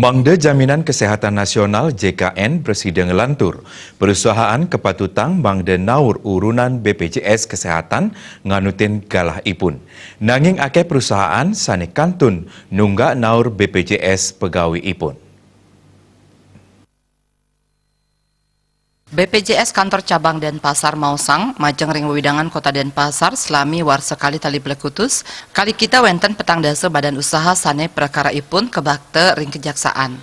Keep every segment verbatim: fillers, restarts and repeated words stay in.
Pangda Jaminan Kesehatan Nasional, J K N, bersida ngelantur perusahaan kepatutang mangda naur urunan B P J S Kesehatan nganutin galah ipun. Nanging akeh perusahaan sane kantun nunggak naur B P J S pegawi ipun. B P J S Kantor Cabang Denpasar maosang, majeng ring wewidangan Kota Denpasar, selami warsa kalih tali plekutus, kalikita wenten petang dasa badan usaha sane prakara ipun kabakta ring kejaksaan.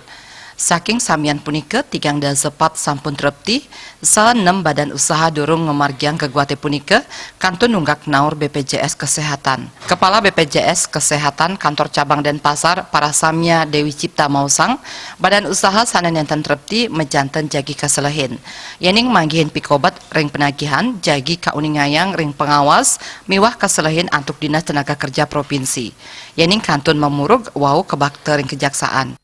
Saking samian punika, tigang dasa pat sampun trepti, saha nem badan usaha durung ngamargiang geguate punika, kantun nunggak naur B P J S Kesehatan. Kepala B P J S Kesehatan Kantor Cabang Denpasar, Parasamya Dewi Cipta maosang, badan usaha sane nenten trepti majanten jagi kaselehin. Yening manggihin pikobet ring penagihan, jagi kauningayang ring pengawas miwah kaselehin antuk Dinas Tenaga Kerja Provinsi. Yening kantun mamurug wau kabakta ring kejaksaan.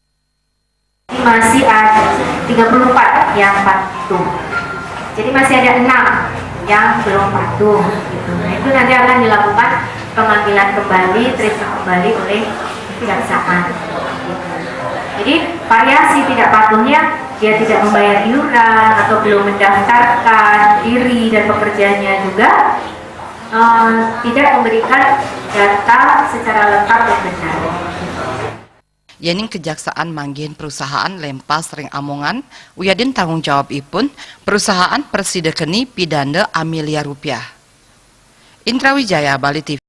Masih ada tiga puluh empat yang patuh. Jadi masih ada enam yang belum patuh. Gitu. Nah, itu nanti akan dilakukan pemanggilan kembali, periksa kembali oleh kejaksaan. Gitu. Jadi variasi tidak patuhnya, dia tidak membayar iuran atau belum mendaftarkan diri dan pekerjaannya juga eh, tidak memberikan data secara lengkap dan benar. Yening kejaksaan manggihin perusahaan lempas ring amongan, wiadin tanggung jawab ipun, perusahaan prasida keni pidanda amiliar rupiah. Indra Wijaya, Bali T V.